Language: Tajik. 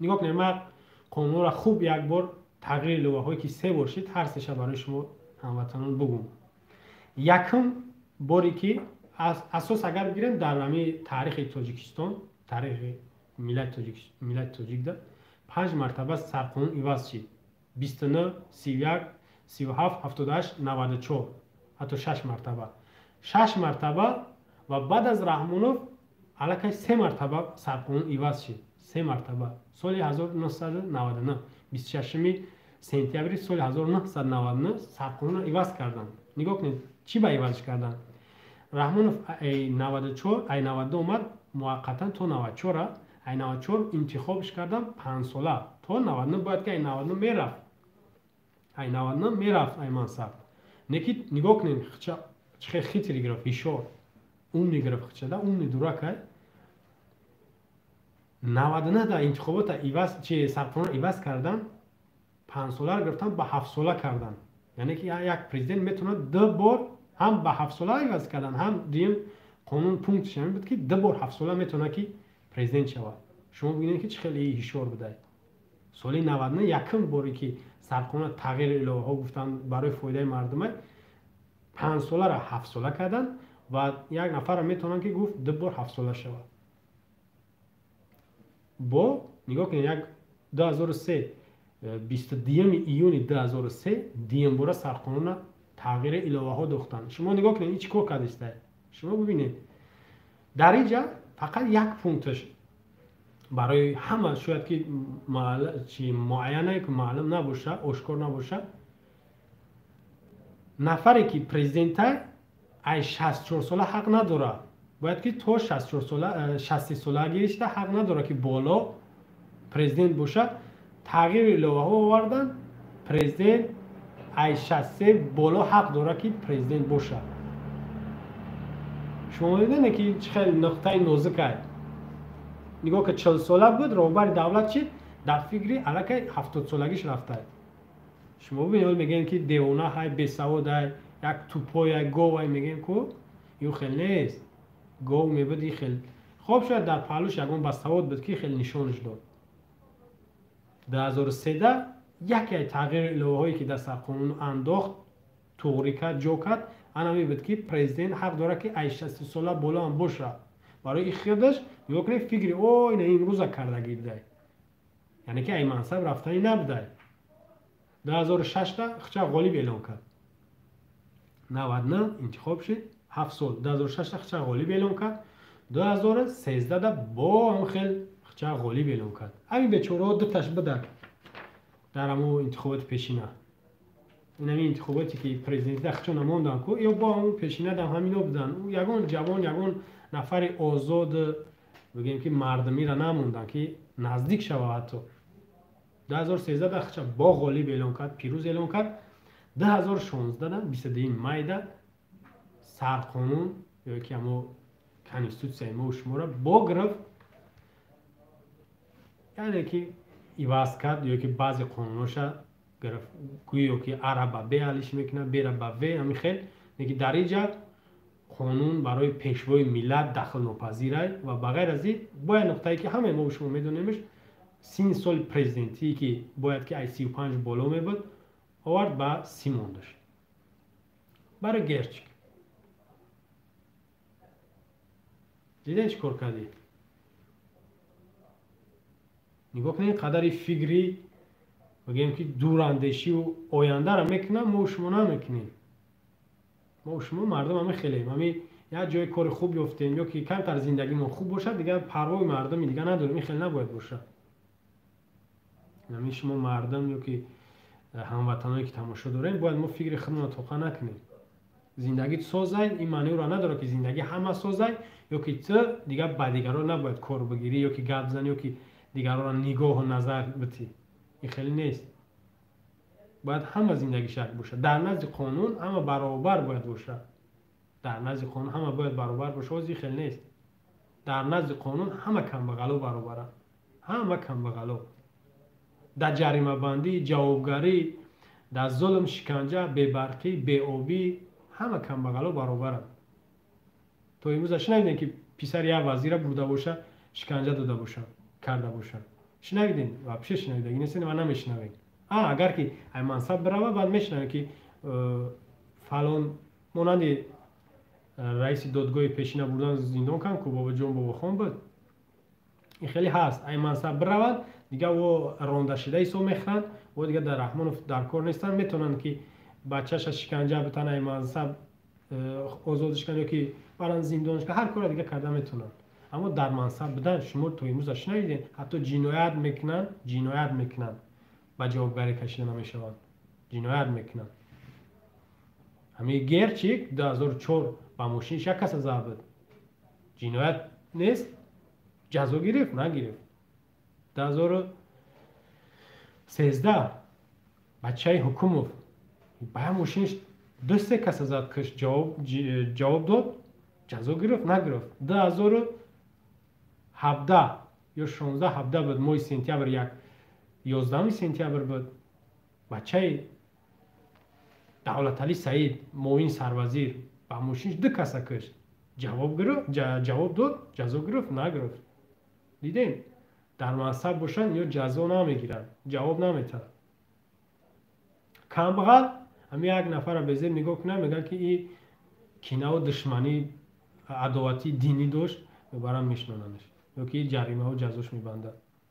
Нигоҳ кунед, ман қонунро хуб як бор тағйири иловаҳое ки се бор шид, ҳар сеша барои шумо ҳамватанон бугум. Якум боре ки асос агар бигирем дар ҳамин таърихи Тоҷикистон, таърихи миллати тоҷикда 5 мартаба сарқонун иваз шид. 29, 31, 37, 78, 94, ҳатто 6 мартаба. 6 мартаба ва баъд аз Раҳмонов аллакай 3 мартаба сарқонун иваз шид. 3 мартаба. Соли 1999, 26 сентябри соли 1999 сарқонунро иваз карданд. Нигоҳ кунед, чӣ ба ивазш карданд? Раҳмонов ай 94, ай 92 омад муваққатан то 94, ай 94 интихобш кардам 5 сола. То 99 бояд ки ай 99 мерафт. Ай 99 мерафт ай мансаб. Неки нигоҳ кунед, чӣ хел хитри гирифт, ҳишор. Умни гирифт хичада, умни дурак ай. 99 да интихобота иваз, чи сарқонунро иваз кардан, 5 соларо гирифтан ба 7 сола кардан. Яъне ки як президент метавонад 2 бор ҳам ба 7 сола иваз кардан, ҳам дуюм қонун пунктш ҳамин буд ки 2 бор 7 сола метавонад ки президент шавад. Шумо бибинед ки чӣ хеле ҳишор будай. Соли 99 якум боре ки сарқонунро тағйири иловаҳо гуфтанд барои фоидаи мардума, 5 соларо 7 сола карданд ва як нафарро метавонанд ки гуфт 2 бор 7 сола шавад. Бо нигоҳ кунед, як 2003, 22 июни 2003 дуюмбора сарқонунро тағйири иловаҳо дохтанд. Шумо нигоҳ кунед, ин чӣ кор кардистае? Шумо бибинед, дар ин ҷа фақат як пункташ барои ҳама шояд ки чи муайяне ки маълум набоша, ошкор набоша. Нафаре ки президента ай 64 сола ҳақ надорад, бояд ки то 64 сола, 63 солагиашда ҳақ надорад ки боло президент боша. Тағйири иловаҳо овардан, президент ай 63 боло ҳақ дорад ки президент боша. Шумо медонед ки чӣ хел нуқтаи нозук ай. Нигоҳ ки 40 сола буд, роҳбари давлат шид, дар фикри аллакай 70 солагиш рафтай. Шумо бибинед, мегӯем ки девона ҳай, бесавод ай, як тупой ай, гов ай, мегӯем ку ю хел нест. Гов мебуд и хел. Хоб шояд дар паҳлӯш ягон басавод буд ки хел нишонаш дод. 2013 яке аз тағйири иловаҳое ки дар сарқонун андохт, туғрӣ кард, ҷо кард, ана мебуд ки президент ҳақ дорад ки ай 60 сола боло ҳам бошад. Барои худаш нигоҳ кунед, фикри о ина имрӯза кардагӣ будай, яъне ки ай мансаб рафтанӣ набудай. 2006 хча ғолиб эълон кард. 99 интихоб шид, 7 сол. 2006 хча ғолиб эълон кард. 2013 бо ҳам хел хча ғолиб эълон кард. Ҳамин бечораҳо дуташ буданд дар ҳамон интихоботи пешина. Ин ҳамин интихоботе ки президентида хчо намонданд ку, ё бо ҳамон пешинадам ҳамино буданд. Ягон ҷавон, ягон нафари озод, бигӯем ки мардумиро намонданд ки наздик шавад ҳатто. 2013 хча бо ғолиб эълон кард, пирӯз эълон кард. 2016 22 майда сарқонун ё ки ҳамо конститутсияи мо шуморо бо гирифт, яъне ки иваз кард ё ки баъзе қонуноша гирифт, гӯё ки ара ба б алиш мекунад, бера ба в, ҳамин хел. Лекин дар ин ҷа қонун барои пешвои миллат дахлнопазирай ва ба ғайр аз ин бояд нуқтае ки ҳамаи мо шумо медонемш, синни соли президентие ки бояд ки ай 35 боло мебуд, овард ба 30 мондаш. Барои Герчик дидем чӣ кор кардӣ? Нигоҳ кунед, қадари фикри бигӯем ки дурандешиву ояндаро мекунам, мо шумо намекунем. Мо шумо мардум ҳамин хелем, ҳамин як ҷои кори хуб ёфтем ё ки камтар зиндагимон хуб бошад, дигар парвои мардуми дигар надорем. Ин хел набояд бошад. Ҳамин шумо мардум ё ки ҳамватаное ки тамошо дорем, бояд мо фикри худмонро тоқа накунем. Зиндагӣ созай, ин маъниро надорад ки зиндагӣ ҳама созай, ё ки ту дигар ба дигарон набояд кор бигирӣ, ё ки гап зани, ё ки дигаронро нигоҳу назар битӣ. Ин хеле нест. Бояд ҳама зиндагиш як бошад. Дар назди қонун ҳама баробар бояд бошад. Дар назди қонун ҳама бояд баробар бошад. Ҳозир хеле нест. Дар назди қонун ҳама камбағало баробаранд. Ҳама камбағало. Дар ҷаримабандӣ, ҷавобгарӣ, дар зулм, шиканҷа, бебарқӣ, беобӣ ҳама камбағало баробаранд. То имрӯза шунавидем ки писари як вазира бурда боша, шиканҷа дода бошанд, карда бошанд. Шунавидем? Вообще шунавидаги нестен ва намешунавем. Агар ки ай мансаб бирава, баъд мешунавем, ки фалон, монанди раиси додгоҳи пешина бурдан, зиндон кан ку, Бобоҷон Бобохон буд. Ин хеле ҳаст. Ай мансаб бираванд, дига во рондашида ҳисоб мехӯранд, во дига дар Раҳмонов дар кор нестанд. Метавонанд, ки бачаша шиканҷа битан, ай мансаб озодиш кан ё ки баран зиндонш кан, ҳар кора дига карда метавонанд. Аммо дар мансаб будан шумо то имрӯза шунавидем? Ҳатто ҷиноят мекунанд, ҷиноят мекунанд, ба ҷавобгарӣ кашида намешаванд. Ҷиноят мекунанд. Ҳамин Герчик 2004 ба мошиниш як каса зад буд, ҷиноят нест? Ҷазо гирифт? Нагирифт. 2013 бачаи Ҳукумов ба як мошиниш ду се каса зад, кушт, ҷавоб дод? Ҷазо гирифт? Нагирифт. 2017 ё 16, 17 буд, моҳи сентябр, як 11 сентябр буд, бачаи Давлаталӣ Саид, муовини сарвазир, ба мошиниш ду каса кушт, ҷавоб дод? Ҷазо гирифт? Нагирифт. Дидем, дар мансаб бошанд ё ҷазо намегиранд, ҷавоб наметаҳанд. Камбағал ҳамин як нафара безеб нигоҳ кунад, мегӯяд, ки и кинаву душманӣ, адоватии динӣ дошт, мебаранд, мешинонандаш ё ки ҷаримаҳо ҷазош мебандад.